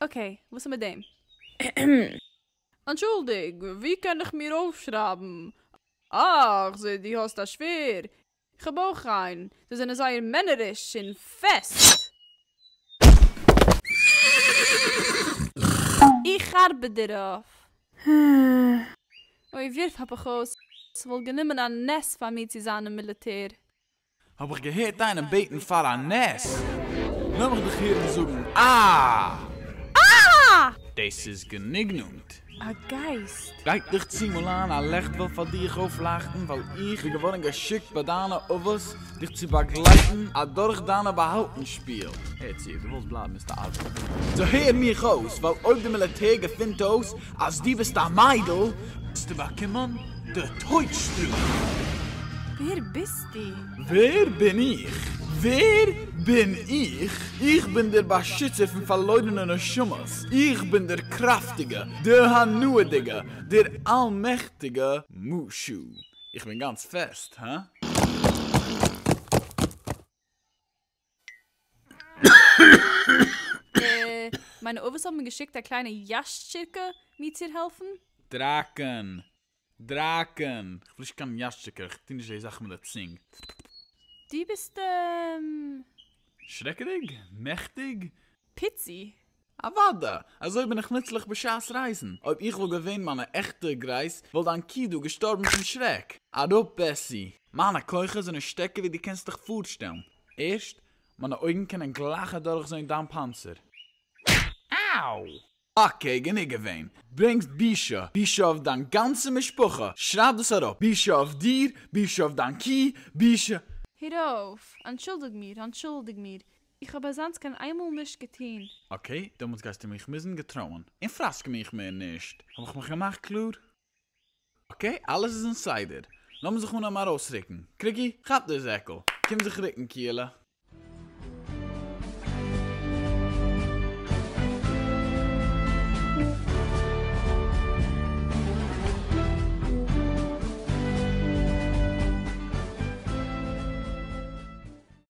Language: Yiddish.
אקעי, וואס איז מיט דעם? אנטשולדיג, ווי קען איך מיר אויפשרייבן? אה, כ'זע דו האסט א שווער. איך האב אויך איין. זיי זענען זייער מענעריש און פעסט. איך ארבעט דערויף. אוי ווירף האב איך אויס, ס'וואלט גענומען א נס פאר מיר צו זיין אין מיליטער. האב איך געהערט איינעם בעטן פאר א נס. לאמיך דיך הערן זאגן אה! אה! דאס איז גענוג נאנט. א גייסט. גייט דיך צומאל איין א לעכט וועל פאר דיך אויפלייכטן ווייל איך בין געווארן געשיקט ביי דיינע אבות דיך צו באגלייטן אדורך דיינע באהאלטן שפיל. הער צו, אויב דו ווילסט בלייבן מוזטו ארבעטן. סאו הער מיך אויס, ווייל אויב די מיליטער געפינט אויס אז דו ביסט א מיידל, וועסטו באקומען די טויט שטראף. ווער ביסטו? ווער בין איך? ווער בין איך? איך בין דער באשיצער פון פארלוירענע נשמות, איך בין דער קראפטיגע, דער הנאה'דיגע, דער אלמעכטיגע מושו. איך בין גאנץ פעסט, הא? אה, מיינע אבות האבן געשיקט א קליינע יאשטשירקע מיר צו העלפן. דראקען! דראקען! כ'וויל נישט קיין יאשטשירקע, כ'טו נישט די זאכן מיט די צונג. דו ביסט אםםם. שרעקעדיג? מעכטיג? פיצי? אוואדע! אזוי בין איך נוצליך בשעת רייזן. אויב איך וואלט געווען מיינע עכטע גרייס, וואלט דיין קו דא געשטארבן פון שרעק. אראפ בעסי! מיינע כוחות זענען שטערקער ווי דו קענסט דיך פארשטעלן. ערשט, מיינע אויגן קענען גלייך אדורכזען דיין פאנצער. אאו! אקעי, גענוג געווען. ברענגסט בושה, בושה אויף דיין גאנצע משפחה, שרייב דאס אראפ, בושה אויף דיר, בושה אויף דיין קו, בושה. הער אויף! אנטשולדיג מיר, אנטשולדיג מיר, איך האב אזאנס קיין איינמאל נישט געטון. אקעי, דעמאלטס גייסטו מיך מוזן געטרויען, און פראסק מיך מער נישט. האב איך מיך געמאכט קלאר? אקעי, אלעס איז אין סדר. לאמיר זיך אנהייבן ארויסרוקן. קריקי, כאפ די זעקל. קום זיך רוקן, קיעלע.